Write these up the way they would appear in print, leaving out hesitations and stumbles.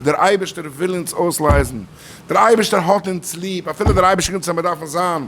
דער אייבערשטער וויל אונז אויסלייזן, דער אייבערשטער האט אונז ליב, אפילו דער אייבערשטער קומט צו אז מיר דארפן זיין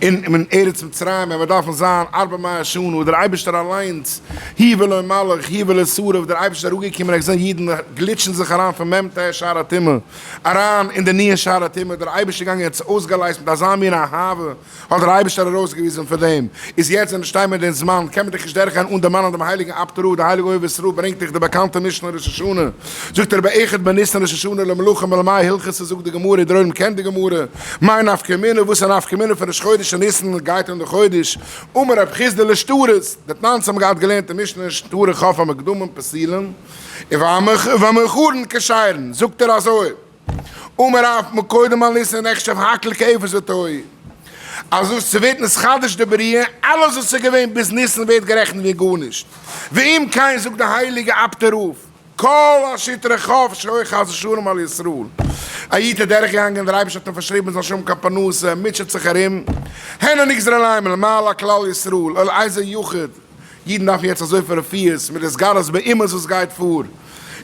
אין ארץ מצרים, און מיר דארפן זיין ארבע מאות שנה, דער אייבערשטער אליינס, הוא ולא מלאך, הוא ולא שרף, דער אייבערשטער איז אראפגעקומען, ער האט געזען אידן גליטשן זיך אריין פון מ ט שער הטומאה, אריין אין די נ' שער הטומאה, דער אייבערשטער געגאנגען און האט זיי אויסגעלייזט מיט אזא מין אהבה, האט דער אייבערשטער ארויסגעוויזן פון דעם, איז יעצט ווען שטיי מיר אין דעם זמן, קען מען דאך נישט דורכגיין אן דערמאנען דעם הייליגן אפטער רב, דער הייליגער אוהב ישראל ברענגט דאך די באקאנטע משנה ראש השנה, זאגט ער באחד בניסן ראש השנה למלכים ולמאי הלכתא זאגט די גמרא, דער עולם קענט די גמרא, מאי נפקא מינה, וואס איז א נפקא מינה פון ראש חודש און ניסן, גייט אן די חודש, אמר רב חסדא לשטרות, דתנן האבן געהאט געלערנט אין משנה שטרי חוב המוקדמים פסולין, והמאוחרין כשרין, זאגט ער אזוי. אמר רב מקודם על ניסן נחשב הכל כאפס ותוהו, אז וואס ס'ווערט נתחדש די בריאה, אלעס וואס איז געווען ביז ניסן ווערט גערעכנט ווי גארנישט, ואם כן זאגט די הייליגע אפטער רב, כל השטרי חוב שהיו חס ושלום על ישראל, א איד איז דורך געגאנגען דער אייבערשטער האט אים פארשריבן זאל נישט האבן קיין פרנסה, מוטשעט זיך ארום, הן הנגזר עליהם מלמעלה כלל ישראל, על איזה יחיד, אידן דארפן יעצט אזויפיל רפואות, מיט די סגרות באומות וואס גייט פאר, און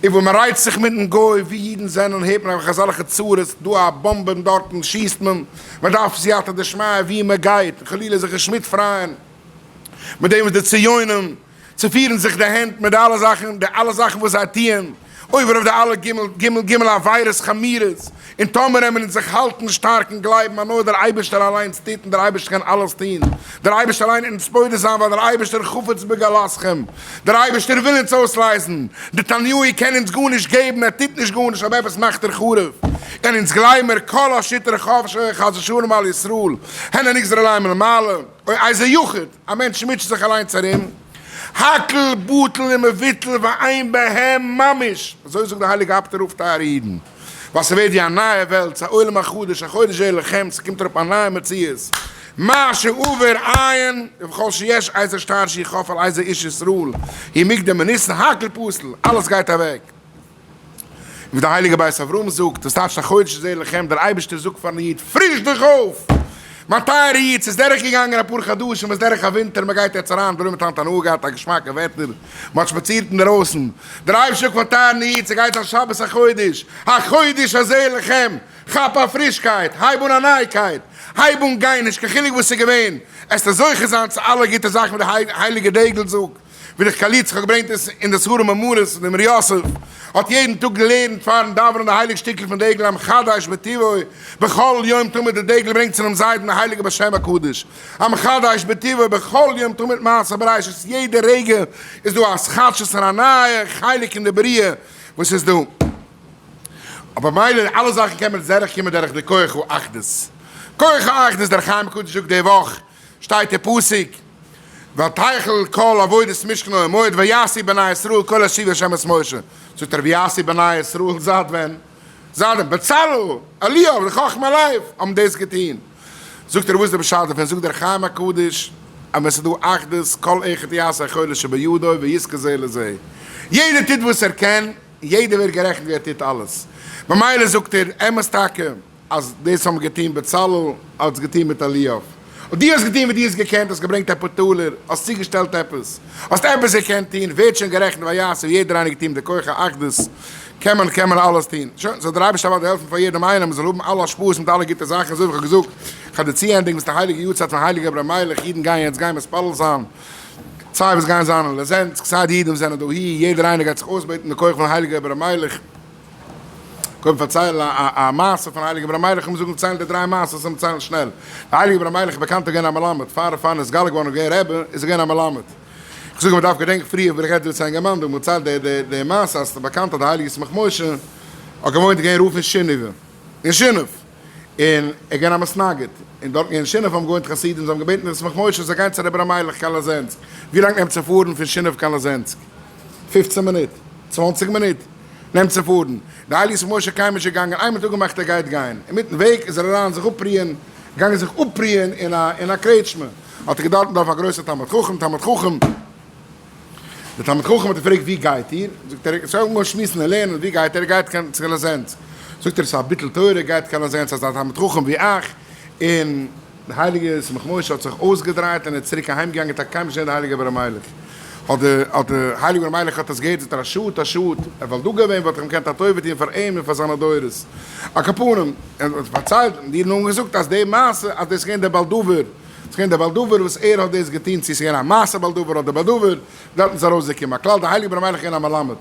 וואו מען רייצט זיך מיטן גוי, ווי אידן זענען הערט מען אויך אזעלכע צרות, דא א באמבע און דארטן שיסט מען, מען דארף סייעתא דשמיא ווי מען גייט, חלילה זיך נישט מיטפרייען מיט דעם וואס די ציונים צופירן זיך די הענט מיט די אלע זאכן, די אלע זאכן וואס זיי טוען. עובר אויף די אלע ג' ג' ג' עבירות חמורות, און טאמער עמער אונז זיך האלטן שטארק און גלייבן אז נאר דער אייבערשטער אליינס טוט און דער אייבערשטער קען אלעס טון, דער אייבערשטער אליין אונז פודה זיין ווייל דער אייבערשטער חפץ בגאלתכם, דער אייבערשטער וויל אונז אויסלייזן, נתניהו קען אונז גארנישט געבן, ער טוט נישט גארנישט אבער עפעס מאכט ער חרוב, און אונז גלייבן מיר כל השיטה רחב שהיה חס ושלום על ישראל, הן הנגזר עליהם מלמעלה, או איזה יחיד. א מענטש מוטשעט זיך אליינס ארום, הכל בטל ומבוטל ואין בהם ממש, אזוי זאגט די הייליגע אפטער רב טייערע אידן, ווייל ס'ווערט ווי א נייע וועלט, ס'א עולם החדש, החודש זה לכם, ס'קומט אראפ א נייע מציאות, מה שעבר אין, ובכל שיש איזה שטר שיכוף על איזה איש ישראל, הוא מוקדם מניסן, הכל פסול, אלעס גייט אוועק. ווי דער הייליגער בית אברהם זאגט, דאס טייטשט החודש הזה לכם, דער אייבערשטער זאגט פארן איד, פריש דיך אויף! מיין טייערע איד, ס'איז דורך געגאנגען אפאר חדשים, ס'איז דורך א ווינטער, מען גייט יעצט אריין, דער עולם האט היינט הנאה געהאט, א געשמאקע וועטער, מען האט שפאצירט אינדערויסן, דער אייבערשטער זאגט פארן טייערן איד, ס'גייט זיין שבת החודש, החודש הזה לכם, כאפ א פרישקייט, הייב אן א נייעקייט, הייב אן גיין, נישט קיין חילוק וואס ס'איז געווען, עסטו זוכה זיין צו אלע גוטע זאכן ווי די הייליגע דגל זאגט. ווי דער קהל יצחק ברענגט עס אין די ספרים מאמרות פון דעם ר' יוסף, האט יעדן טאג געלערנט פארן דאווענען די הייליג שטיקל פון דגל המחדש בטבעו בכל יום תמיד די דגל ברענגט צו דעם זיידן די הייליגע בעל שם הקדוש המחדש בטבעו בכל יום תמיד מעשה בראשית יעדע רגע איז דא א התחדשות און א נייע חלק אין די בריאה וואס איז דא אבער מילא אלע זאכן קען מען דורך קומען דורך די כח האחדות כח האחדות דער חיים הקדוש זאגט די וואך שטייט אין פסוק, ותכל כל עבודת משכן אוהל מועד ויעשו בני ישראל כל אשר ציוה ה' את משה, זאגט ער ויעשו בני ישראל זייט ווען? זייט דעם בצלאל, אליאב, די חכמי לב האבן דאס געטון, זאגט ער וואס איז די פשט דערפון, זאגט דער חיים הקדוש אז ווען ס'איז דא אחדות כל אחד יעשה היכולת שבידו ויזכה זה לזה, יעדער טוט וואס ער קען, יעדער ווערט גערעכנט ווי ער טוט אלעס, ממילא זאגט ער, אמת טאקע. אז דאס האבן געטון בצלאל האט עס געטון מיט אליאב, און דו האסט געטון ווי דו האסט געקענט, האסט געברענגט אפאר טאלער, האסט צוגעשטעלט עפעס, האסט עפעס געקענט טון, ווערט שוין גערעכנט ויעשו, יעדער איינער געטון מיט די כח האחדות, קען מען קען מען אלעס טון, שוין, זאל דער אייבערשטער אוודאי העלפן פאר יעדעם איינעם, מען זאל האבן אלע השפעות מיט אלע גוטע זאכן, אזוי ווי איך האב געזאגט, איך האב דיר צוענדיגן וואס די הייליגע יארצייט פון הייליגער רבי מיילעך, אידן גייען יעצט גיין מתפלל זיין, סיי וואס גייען זיין אין ליזענסק, סיי די אידן וואס זענען דאהי, יעדער איינער גייט זיך אויסבעטן די כח פון הייליגער רבי מיילעך. קודם פארציילן א מעשה פון הייליגע רבי מיילעך, כ'מוז זאגן ציילן די דריי מעשות און ציילן שנעל. די הייליגע רבי מיילעך איז באקאנט געווען א מלמד, פאר פארן איז נתגלה געווארן געווען רבי, איז ער געווען א מלמד. כ'זאג אז מ'דארף געדענקן פריער ווען איך רעד דא צו א אינגערמאן דא, מ'ציילט די די די מעשה אז ס'איז באקאנט אז די הייליגע ישמח משה האט געוואוינט געווען רב אין שינאווע, אין שינאוו, און ער געווען א מתנגד, און דארטן אין שינאוו האבן געוואוינט חסידים, זיי האבן געבעטן דעם ישמח משה זאל גיין צו רבי ר' מיילעך קיין ליזענסק, ווי לאנג נעמט צו פארן פון שינאוו קיין ליזענסק? פופצען מינוט? צוואנציג מינוט? נעמט צו פארן. די הייליגע ישמח משה קיינמאל נישט געגאנגען, איינמאל האט אפגעמאכט ער גייט גיין, אינמיטן וועג איז ער אריין זיך אפרוען, געגאנגען זיך אפרוען אין א אין א קרעטשמע, האט ער געדארפן דארף א גרויסער תלמיד חכם, תלמיד חכם, דער תלמיד חכם האט געפרעגט ווי גייט איר? זאגט ער, זיי האבן אנגעהויבן שמועסן און לערנען, ווי גייט ער? ער גייט קיין צו ליזענסק, זאגט ער, עס איז א ביטול תורה, גייט קיין ליזענסק אזא תלמיד חכם ווי אייך, און די הייליגע ישמח משה האט זיך אויסגעדרייט און איז צוריק אהיים געגאנגען, טאקע קיינמאל נישט געזען די הייליגע רבי ר' מיילעך. האט די האט די הייליגער ר' מיילעך האט עס געהערט זאגט ער א שאד א שאד, ער וואלט דא געווען וואלט איך אים געקענט א טובה טון פאר אים און פאר זיינע דורות. על כל פנים, ער האט פארציילט און די אידן האבן געזאגט אז די מעשה אז דאס איז געווען דער בעל דבר, ס'איז געווען דער בעל דבר וואס ער האט דאס געטון, צו ס'איז געווען א מעשה בעל דבר אדער בעל דבר, דארטן איז ארויסגעקומען. הכלל דער הייליגער ר' מיילעך איז געווען א מלמד.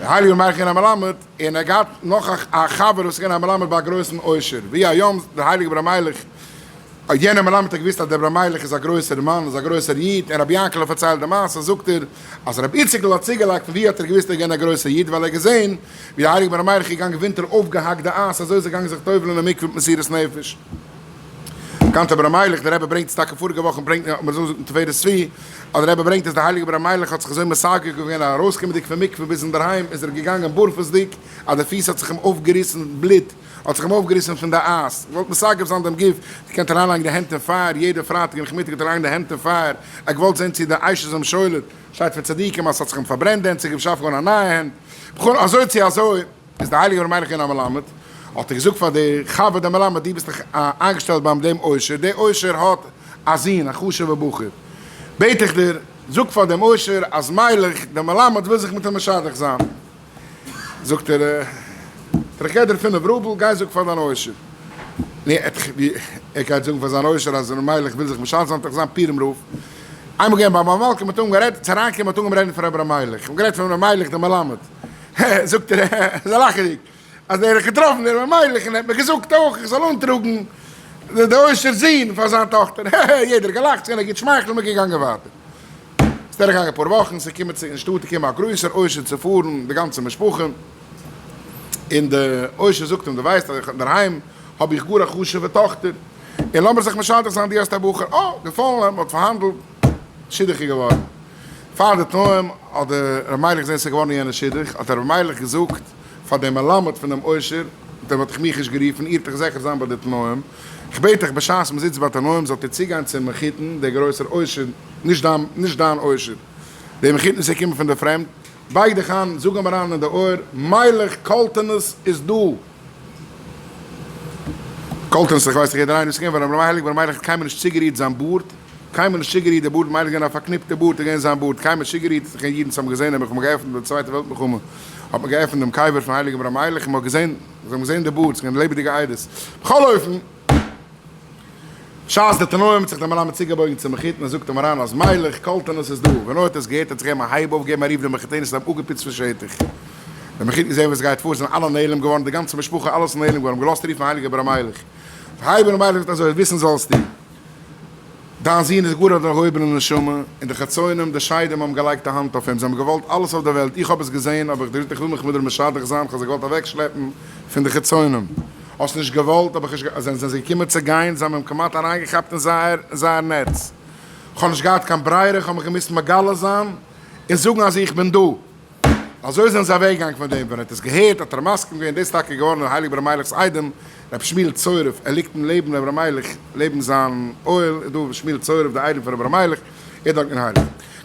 דער הייליגער ר' מיילעך איז געווען א מלמד, און ער האט געהאט נאך א חבר וואס איז געווען א מלמד ביי א גרויסן עושר, ווי היום דער הייליגער ר' מיילעך יענער מלמד האט געוואוסט אז דער ר' מיילעך איז א גרויסער מאן, איז א גרויסער איד, און רבי יענקעלע פארציילט די מעשה, זאגט ער, אז רבי איציקל האט צוגעלייגט פון וואו האט ער געוואוסט ער איז געווען א גרויסער איד, ווייל ער האט געזען ווי דער הייליגער ר' מיילעך איז געגאנגען ווינטער אויפגעהאקט די אייז, אזוי איז ער געגאנגען זיך טובל'ען אין מקווה מיט מסירות נפש. באקאנטער ר' מיילעך, דער רבי ברענגט עס טאקע פאריגע וואך און ברענגט מיר זאגן אין תפארת צבי, אז דער רבי ברענגט אז דער הייליגער ר' מיילעך האט זיך אזוי מסגף געווען אז ארויסקומענדיג פון מקווה ביז אינדערהיים איז ער געגאנגען בארפעסדיג אז די פיס האט זיך אים אויפגעריסן בלוט, האט זיך אים אויפגעריסן פון די אייז, געוואלט מסגף זיין דעם גוף, געקענט אריינלייגן די הענט אין פייער, יעדע פרייטאג נאכמיטאג האט ער אריינגעלייגט די הענט אין פייער, ער האט געוואלט זען צי די אש איז אים שולט, שטייט פון צדיקים אז ס'האט זיך אים פארברענט די הענט, ס'איז געשאפן געווארן א נייע הענט, בכלל אזוי צי אזוי איז די הייליגע ר' מיילעך געווען א מלמד, האט ער געזאגט פאר די חבר דער מלמד, דו ביסט דאך איינגעשטעלט ביים דעם עושר, דער עושר האט א זון א חשוב'ער בחור, בעט איך דיר, זאג פאר דעם עושר אז מיילעך דער מלמד וויל זיך מיט אים משדך זיין. זאגט ער, איך געב דיר פינף רובל, גיי זאג פאר דיין עושר. נו, ער גייט זאגן פאר זיין עושר אז ר' מיילעך וויל זיך משדך זיין, וועט דאך זיין פורים רב. איינמאל געווען ביי מלכה, מען האט אנגעהויבן רעדן, צו אריינקומען, מען האט אנגעהויבן רעדן פון רבי ר' מיילעך, מען האט גערעדט פון ר' מיילעך דער מלמד. זאגט ער, אזוי לאכעדיג, אז ער האט געטראפן דער ר' מיילעך און ער האט מיר געזאגט אויך איך זאל אנטראגן די עושר'ס זון פאר זיין טאכטער. יעדער האט געלאכט, ס'איז געווען א גוט שמייכל און מען איז געגאנגען ווייטער. ס'איז דורכגעגאנגען אפאר וואכן, ס'איז געקומען צו אין שטאט איז געקומען א גרויסער עושר צו פארן, די גאנצע משפחה, און די עושר זאגט אים, דו ווייסט אז איך אינדערהיים האב איך גאר א חשוב'ע טאכטער, און לאמיר זיך משדך זיין, דו האסט א בחור, אה, געפאלן אים, מ'האט פארהאנדלט, שידוך איז געווארן. פאר די תנאים האט די ר' מיילעך געזען ס'איז געווארן יענע שידוך, האט ר' מיילעך געזאגט פאר דעם מלמד פון דעם עושר, דעם האט איך מיך נישט גערופן, איר וועט דאך זיכער זיין ביי די תנאים, איך בעט אייך בשעת מ'זיצט ביי תנאים זאלט איר צוגיין צום מחותן, דער גרויסער עושר, נישט דיין, נישט דיין עושר, דער מחותן איז געקומען פון דער פרעמד, בייג דיך איין, זאג אים אריין אין די אויער, מיילעך קאלטענעס איז דא! קאלטענעס, איך ווייס דאך יעדער איינער וואס איז געווען, ווייל רבי מיילעך, רבי מיילעך האט קיינמאל נישט צוגערירט זיין בארד, קיינמאל נישט צוגערירט די בארד, מיילעך איז געווען א פארקניפטע בארד איז געווען זיין בארד, קיינמאל נישט צוגערירט, איך קען אידן וואס האבן געזען אים, איך האב געעפנט ביי די צווייטע וועלט מלחמה, האט מען געעפנט דעם קבר פון הייליגן רבי מיילעך און מען האט געזען, זיי האבן געזען די בארד, ס'איז געווען לעבעדיגע עדות. בכל אופן, בשעת די תנאים האט זיך דער מלמד צוגעבויגן צום מחותן און זאגט אים אריין אז מיילעך קאלטענעס איז דא. ווען ער האט עס געהערט האט זיך אים א הייב אויף געגעבן א רוף די מחותנת און אים אפגעפוצט פון שטח. דער מחותן געזען וואס גייט פאר זענען אלע נעלם געווארן, די גאנצע משפחה אלעס נעלם געווארן, האבן געלאזט רופן הייליגער ר' מיילעך. דער הייליגער ר' מיילעך זאגט אזוי, וויסן זאלסטו, דיין זון איז גאר א דערהויבענע נשמה, און די חצונים, די שדים האבן געלייגט א האנט אויף אים, זיי האבן געוואלט אלעס אויף דער וועלט, איך האב עס געזען, האב איך געזאגט איך וויל מיך מיט דיר משדך זיין, איך האב זיי געוואלט אוועקשלעפן פון די חצונים, האסט נישט געוואלט, האב איך נישט, זענען זיי געקומען צו גיין, זיי האבן אים כמעט אריינגעכאפט אין זייער זייער נעץ, איך האב נישט געהאט קיין ברירה, איך האב מיך געמוזט מגלה זיין און זאגן אז איך בין דא. אזוי זענען זיי אוועקגעגאנגען פון דעם, ווען ער האט עס געהערט האט ער מסכים געווען, דאס איז טאקע געווארן דער הייליגער ר' מיילעך'ס איידעם, רבי שמואל צורף, ער ליגט אין לעבן רבי ר' מיילעך, לעבן זיין אוהל איז דא רבי שמואל צורף די איידעם פון רבי ר' מיילעך, ער דארט אין הייליג.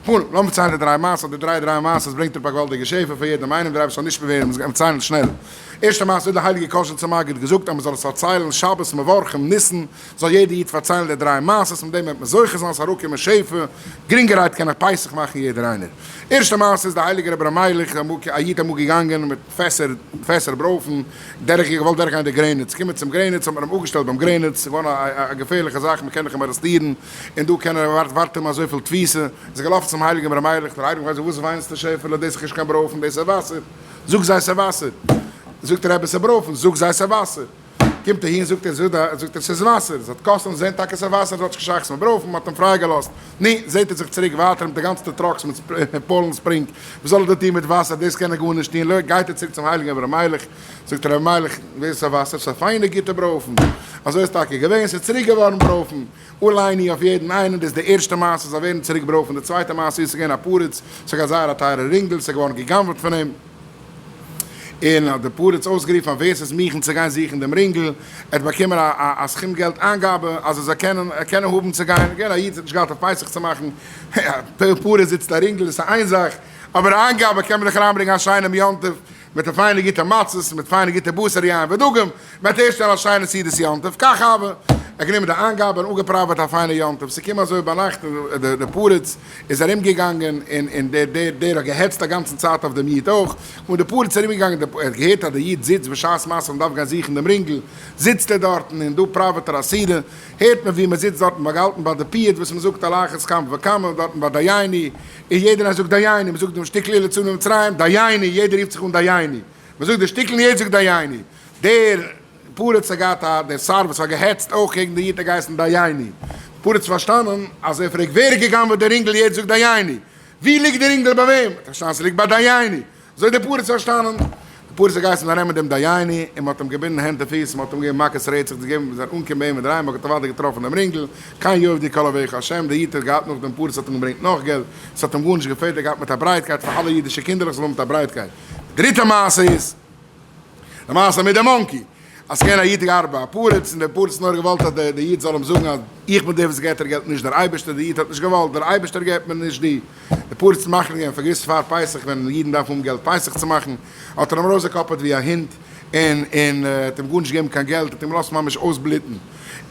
פארן, לאמיר ציילן די דריי מעשות, די דריי דריי מעשות ברענגט אראפ א געוואלדיגע שפע פאר יעדעם איינעם, דער אייבערשטער זאל נשפע ווערן, מיר ציילן שנעל. ערשטע מעשה האט דער הייליגער קאזשניצער מגיד געזאגט אז מען זאל עס פארציילן שבת מברכים ניסן, זאל יעדער איד פארציילן די דריי מעשות, מיט דעם וועט מען זוכה זיין ס'זאל אראפקומען שפע, גרינגערהייט קען איך פסח מאכן יעדער איינער. ערשטע מעשה איז די הייליגע רבי ר' מיילעך א איד אמאל געגאנגען מיט פעסער פעסער ברויפן דורך געוואלט דורך גיין די גרעניץ, קומען צום גרעניץ האט מען אים אפגעשטעלט ביים גרעניץ, ס'איז געווארן א געפערליכע זאך מען קען דאך אים ארעסטירן און דא קען ער ווארט ווארט אים אזויפיל תפיסה, איז ער געלאפן צום הייליגן רבי ר' מיילעך, דער הייליגער רבי מיילעך זאגט וואס וויינסטו שעפעלע דאס איז נישט קיין ברויפן דאס איז וואסער, זאג זיי ס'איז וואסער, זאגט דער רבי ס'איז ברויפן, זאג זיי ס'איז וואסער. קומט אהין זאגט ער זאגט ער ס'איז וואסער, זאגט קאסטומס זעהן טאקע ס'איז וואסער ס'האט נישט קיין שייכות מיט ברויפן, מ'האט אים פריי געלאזט, נו, זעהט ער זיך צוריק ווייטער מיט די גאנצעטע trucks מיט פאלן ספרינג, וואס זאל ער דא טוהן מיט וואסער, דאס קען ער גארנישט טוהן, לא, גייט ער צוריק צום הייליגן רבי ר' מיילעך, זאגט רבי מיילעך, ווער ס'איז וואסער, ס'איז א פיינע גוטע ברויפן, אזוי איז טאקע געווען, ס'איז צוריק געווארן ברויפן, עלינו אויף יעדן איינעם, דאס איז די ערשטע מעשה, זאל ווערן צוריק ברויפן, די צווייטע מעשה איז, ס'איז געווען א פריץ, ס'האט געהאט זייער א טייערע רינגל, ס'איז געווארן גע'גנב'עט פון אים. און האט דער פריץ אויסגערופן אז ווער ס'איז מוכן צו גיין זוכן דעם רינגל, ער האט באקומען א א סכום געלט איינגאבע אז ער זאל קענען קענען האבן צו גיין, געווען א איד האט נישט געהאט אויף פסח צו מאכן, א פריץ זיצט א רינגל איז איין זאך, אבער א איינגאבע קען מען דאך אריינברענגען א שיינעם יום טוב מיט א פיינע גוטע מצות, מיט פיינע גוטע בשר יין ודגים, מ'וועט ערשט שטעלן א שיינע סעודת יום טוב, כך הוה. ער האט גענומען די איינגאבע און אפגעפראוועט א פיינע יום טוב, ס'איז געקומען אזוי ביינאכט די פריץ איז ארום געגאנגען און און דער דער דער האט געהעצט א גאנצן צייט אויף דעם איד אויך, און די פריץ איז ארום געגאנגען ער האט געהערט אז די איד זיצט בשעת מעשה און דארף גיין זוכן דעם רינגל, זיצט ער דארטן און דא פראוועט ער א סעודה, הערט מען ווי מען זיצט דארטן ביי געהאלטן ביי די פיוט וואס מען זאגט על אחת כמה וכמה דארטן ביי דייני, און יעדער איינער זאגט דייני, מען זאגט דעם שטיקל אילו צאנו מצרים, דייני, יעדער רופט זיך אן דייני, מען זאגט די שטיקל און יעדער זאגט דייני, דער פריץ האט געהאט א, דער שר וואס האט געהעצט אויך קעגן די איד האט געהייסן דייני, פריץ פארשטאנען אז ער פרעגט ווער האט גע'גנב'עט די רינגל יעדער זאגט דייני, ווי ליגט די רינגל ביי וועם? האט ער פארשטאנען ס'ליגט ביי דייני, אזוי האט דער פריץ פארשטאנען. דער פריץ האט געהייסן ארעמען דעם דייני, און מ'האט אים געבינדן הענט און פיס, מ'האט אים געגעבן מכות רצח, צו געבן זיין אנקום ביי אים אינדערהיים, מ'האט אוודאי געטראפן דעם רינגל, כן יאבדו כל אויביך השם, דער איד האט געהאט נאך דעם פריץ האט אים געברענגט נאך געלט, ס'האט אים גארנישט געפעלט, ער האט געהאט מיט א ברייטקייט פאר אלע אידישע קינדערלעך זאל האבן מיט א ברייטקייט. די דריטע מעשה איז. די מעשה מיט די monkey, אז ס'געווען א איד געארבעט ביי א פריץ, און דער פריץ האט נאר געוואלט אז דער איד זאל אים זאגן אז איך בין דער וואס געט דיר געלט נישט דער אייבערשטער, דער איד האט נישט געוואלט, דער אייבערשטער געבט מיר נישט דו. דער פריץ האט מחליט געווען פארגעס פאר פסח ווען אידן דארפן האבן געלט פסח צו מאכן, האט ער אים ארויסגעקאפעט ווי א הונט, און און האט אים גארנישט געגעבן קיין געלט, האט אים געלאזט ממש אויסבלוטן,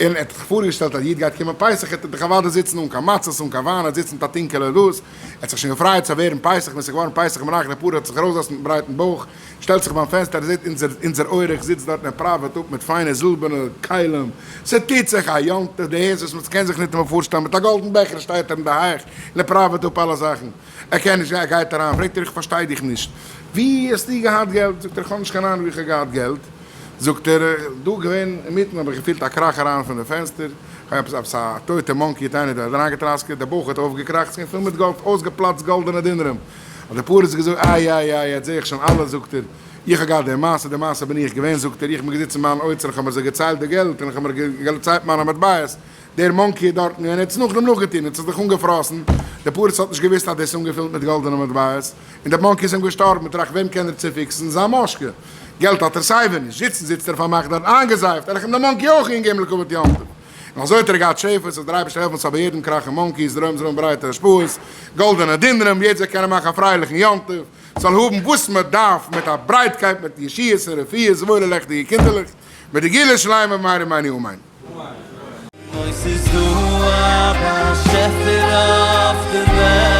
און ער האט זיך פארגעשטעלט אז די איד גייט קומען פסח העט ער דאך אוודאי זיצן אן קיין מצות אן קיין וויין, ער העט זיצן מיט א טונקעלע דאס, ער האט זיך שוין געפרייט ס'זאל ווערן פסח, ווען ס'איז געווארן פסח ביינאכט דער פריץ האט זיך ארויסגעלאזט מיטן ברייטן בויך, שטעלט זיך ביים פענסטער ער זעט אונזער אונזער אורח זיצט דארט און ער פראוועט אפ מיט פיינע זילבערנע כלים, ס'טוט זיך א יום טוב, דו הערסט וואס מ'קען זיך ניטאמאל פארשטעלן, מיט א גאלדן בעכער שטייט ער אין די הייך און ער פראוועט אפ אלע זאכן, ער קען נישט גיין, ער גייט אריין, פרעגט ער איך פארשטיי דיך נישט, ווי האסטו געהאט געלט? זאגט ער איך האב נישט קיין אהנונג ווי איך האב געהאט געלט, זאגט ער, דא געווען אינמיטן האב איך געפילט א קראך אריין פון די פענסטער, כ'האב עפעס עפעס א טויטע monkey האט איינער דארט אריינגעטראסקעט, די בויך האט אויפגעקראכט, ס'געווען פול מיט גאלד, אויסגעפלאצט גאלדענע דינרים, האט דער פריץ געזאגט, איי איי איי, יעצט זעה איך שוין אלעס, זאגט ער, איך האב געהאט די מעשה, די מעשה בין איך געווען, זאגט ער, איך בין געזיצן אין מיין אוצר, איך האב מיר אזוי געציילט די געלט, און איך האב מיר געציילט מיינע מטבעות, דער monkey איז דארטן געווען, ער האט עס נאכדעם נאכגעטון, האט זיך דאך אנגעפראסן, דער פריץ האט נישט געוואוסט אז דאס איז אנגעפילט מיט גאלדענע מטבעות, און דער monkey איז אים געשטארבן, טראכט וועם קען ער צופיקסן, זיין מאשקע, געלט האט ער סייווי נישט, זיצן זיצט ער פארמאכט דארט איינגעזייפט, ער האט אים דער monkey אויך אינגעגעבן לכבוד יום טוב. און אזוי האט ער געהאט שפע, זאל דער אייבערשטער העלפן ס'זאל ביי יעדעם קראכן monkeys, דער עולם זאל האבן ברייטע השפעות, גאלדענע דינרים, יעדער זאל קענען מאכן א פרייליכן יום טוב, זאל האבן וואס מען דארף, מיט א ברייטקייט, מיט ישועות און רפואות, וואוילע לעכטיגע קינדערלעך, מיט די גאולה שלימה במהרה בימינו אמן. אוי ס'איז דא א באשעפער אויף די וועלט.